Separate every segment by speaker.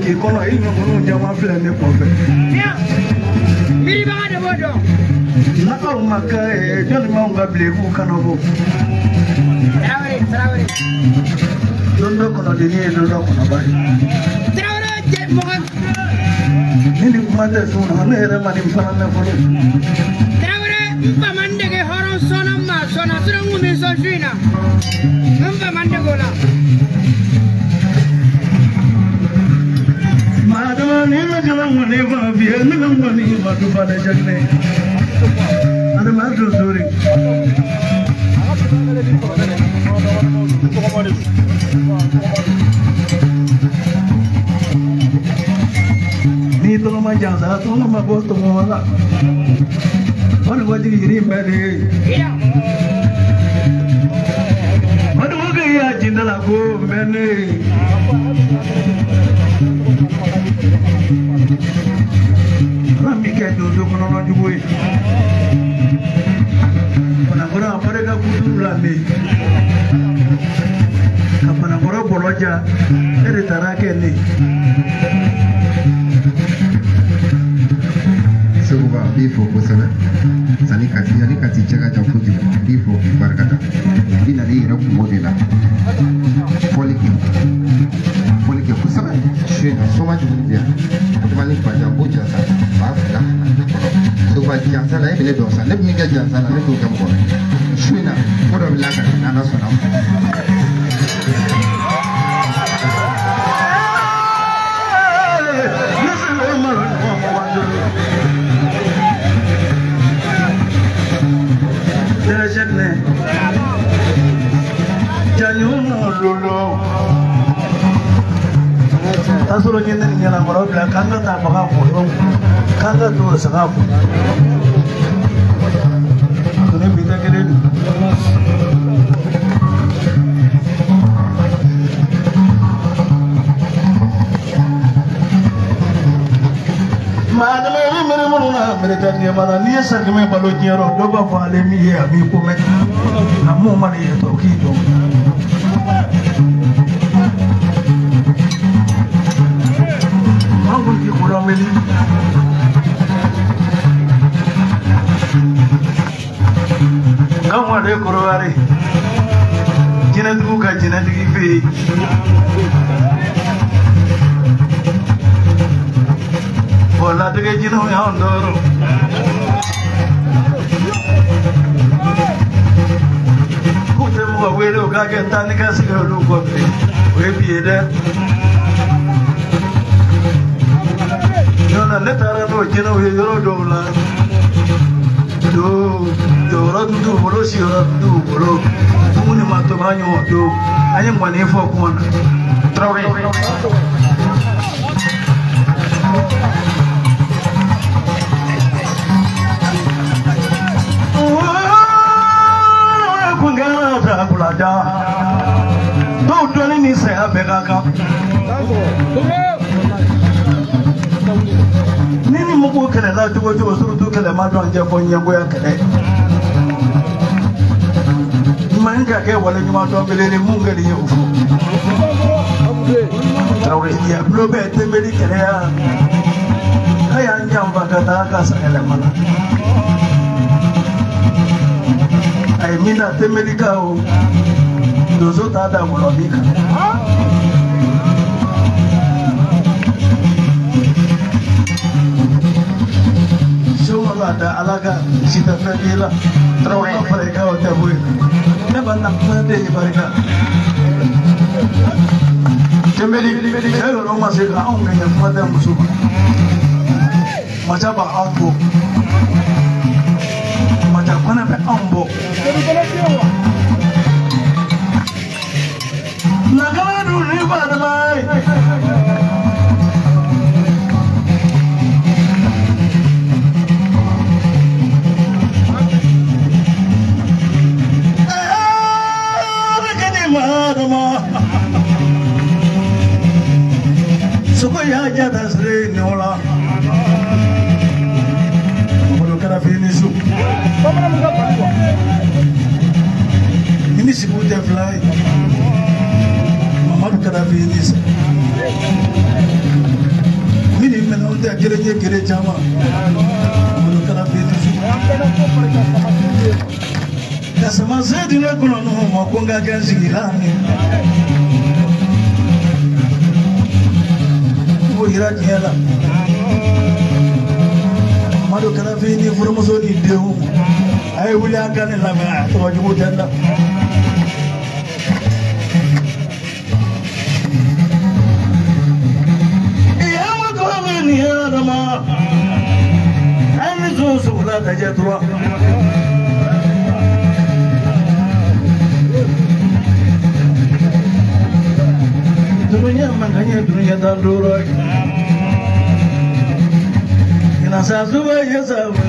Speaker 1: K'i kɔnɔ i ɲɔgɔnw caman filɛ ne kɔfɛ.
Speaker 2: Miiribaga de b'o dɔn.
Speaker 1: N'aw ma kɛ jɔnni m'anw ka bilen k'u kana bɔ.
Speaker 2: Tarawele Tarawele.
Speaker 1: Don dɔ kɔnɔdenni ye don dɔ kɔnɔba ye.
Speaker 2: Tarawele jɛ mɔgɔ.
Speaker 1: Ni nin kuma tɛ sun na ne yɛrɛ ma nin fana mɛn fɔlɔ.
Speaker 2: Tarawele n fa ma n dege hɔrɔn sɔnna maa sɔnna sinon n kun bɛ sɔn su in na. N fa ma n dege o la.
Speaker 1: Maa dama ni ma kana ŋɔni fa fiyɛ ne ka ŋɔni ma du fa dɛ jaginɛ. Adama don sori. Ni tɔgɔ ma jansa tɔgɔ ma bɔ tɔgɔ la. Wani ko jigi yiri bɛɛ de ye. Wani ko k'i y'a jinda la ko bɛ ne ye. Ala min kɛ donso kɔnɔna jugu ye. Banakɔrɔ a barika kutu la ne. Ka banakɔrɔ bɔlɔ ja e de taara kɛ ne.
Speaker 3: Seguba n b'i fo kosɛbɛ sanni Kati yanni Kati cɛ ka jan kojugu n b'i fo k'i barikada i nana i yɛrɛ kungo de la fɔli kɛ fɔli kɛ kosɛbɛ su in na soma jumɛn bɛ yan Adama ni Fajan ko jansa 2000 ne kɔnɔ Seguba jansa la e bɛ ne dɔn sa ne bɛ min kɛ jansa la ne t'o kɛ mɔgɔ wɛrɛ su in na ko dɔ bɛ la ka na n'Ala sɔnna ma.
Speaker 1: Tasɔrɔ ɲɛ ne ni ɲɛnakɔrɔ bila k'an ka taa bagan fo k'an ka don saga fo ne bi tɛ kelen don. Maa dama i bɛ miiri minnu na miiri tɛ diɲɛ na n'i ye san kɛmɛ balo diɲɛ rɔ dɔw b'a fɔ ale min ye a b'i ko mɛn nka mun mana ye tɔ k'i jɔ. An kun t'i kodɔn meli. Nka ale kɔrɔbare jinɛtigiw ka jinɛtigi fɛ yen. Bɔn latigɛ jinɛw y'anw tɔɔrɔ. K'u tɛ mɔgɔ wele u k'a kɛ taa ni ka segin olu kɔfɛ o ye bi ye dɛ. Ɲɔna ne taara n'o jinɛw ye yɔrɔ dɔw la don jɔyɔrɔ tun t'u bolo siyɔrɔ tun t'u bolo dumuni ma tobi an ɲɔgɔn don an ye ŋɔni fɔ kuma na.
Speaker 3: Tarawele.
Speaker 1: Dɔw dɔnni ni saya bɛɛ ka kan. Ni ni mɔgɔw kɛlɛla cogo o cogo surtout kɛlɛ ma dɔn jɛ fɔ ɲɛngoya kɛlɛ. Man ka kɛ wale ɲuman dɔn belebele mun kɛli ye o fɔ.
Speaker 3: Tarawele.
Speaker 1: Ya bulo bɛɛ tɛnbeli kɛlɛ ya. A y'an janfa ka taa ka sayɛlɛma la. A ye min da tɛnbeli kan o. Donso t'a da wɔlɔbin kan. Soma b'a da Ala ka si tɛ fɛn k'i la.
Speaker 3: Tarawele.
Speaker 1: Ka fara i kan o tɛ bɔ yen. Ne b'a na kuma de ye barika.
Speaker 3: Tɛnbeli.
Speaker 1: Cɛ yɔrɔ ma se ka anw kɛɲɛ kuma tɛ muso ma. Maca b'anw bɔ. Maca kɔnɛ bɛ anw bɔ. Nakala dun ni Fadama ye. Fadama. Sogo y'a jata siri ɲɔ la. Mamadu Karafi ni su. Ni ni sigiw tɛ fila ye. Mamadu Karafi ni su. Min ni minɛnw tɛ kelen ye kelen caman. Mamadu Karafi ni su. Ka sama se di ne kɔnɔ n'o ma ko n ka kɛ n sigilan ye. N b'o yira diɲɛ la. Madu Karafe ni furumuso ni denw a ye wuli an ka ne lamɛn a tɔgɔ jugu tɛ n na. Ìyàwó kọ́ mi ní Adama, ẹni tó sòwò lajẹ tura. Dunuya man ka ɲɛ dunuya tan duuru ye. Nasa suba ya sama.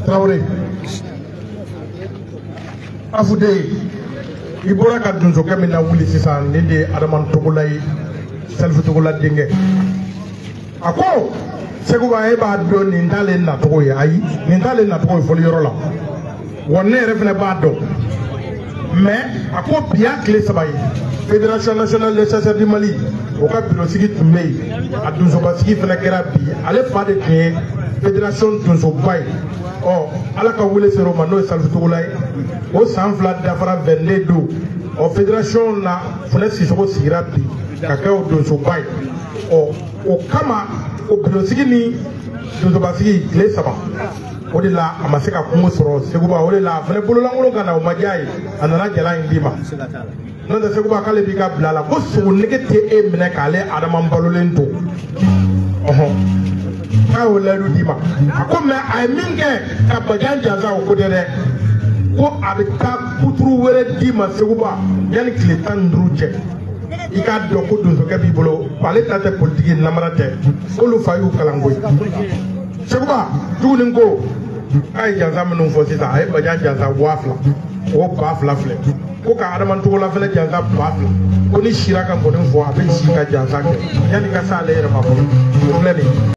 Speaker 4: Traoré Afude i bɔra ka donsokɛ min na wuli sisan nin de ye Adama Togola ye Salifu Togola denkɛ a ko Seguba e b'a dɔn nin t'ale nacogo ye ayi nin t'ale nacogo ye fɔliyɔrɔ la wa ne yɛrɛ fana b'a dɔn mais a ko bi y'a tile saba ye Fédération nationale des chasseurs du Mali o ka bureau sigi tun bɛ yen a donsobasigi fana kɛra bi ale fa de tun ye fédération donsoba ye ɔ ala ka wele sera o ma n'o ye Salifu Togola ye o san 2 dafara 22 don ɔ fédération na Funɛ Sisoko sigira bi ka kɛ o donsoba ye ɔ o kama o bureau sigi ni donsobasigi tile 3 o de la a ma se ka kungo sɔrɔ Seguba o de la a fana bololankolon ka na o ma diya ye a nana jala in d'i ma n'o tɛ Seguba k'ale b'i ka bila la ko sogo nege tɛ e minɛ k'ale Adama balolen to ɔhɔn k'a y'o layidu d'i ma a ko mɛ a ye min kɛ ka bajan jansa o ko tɛ dɛ ko a bɛ taa kuturu wɛrɛ d'i ma Seguba yanni tile 15 cɛ i k'a dɔn ko donsokɛ b'i bolo ale ta tɛ politiki namara tɛ k'olu fa y'u kalan koyi Seguba tuguni ko k'a ye jansa minnu fɔ sisan a ye bajan jansa 2000 o 2000 filɛ ko ka Adama Togola fɛnɛ jansa 2000 ko ni sira ka nkɔni fɔ a bɛ si ka jansa kɛ yanni ka s'ale yɛrɛ ma fɔlɔ o filɛ nin ye.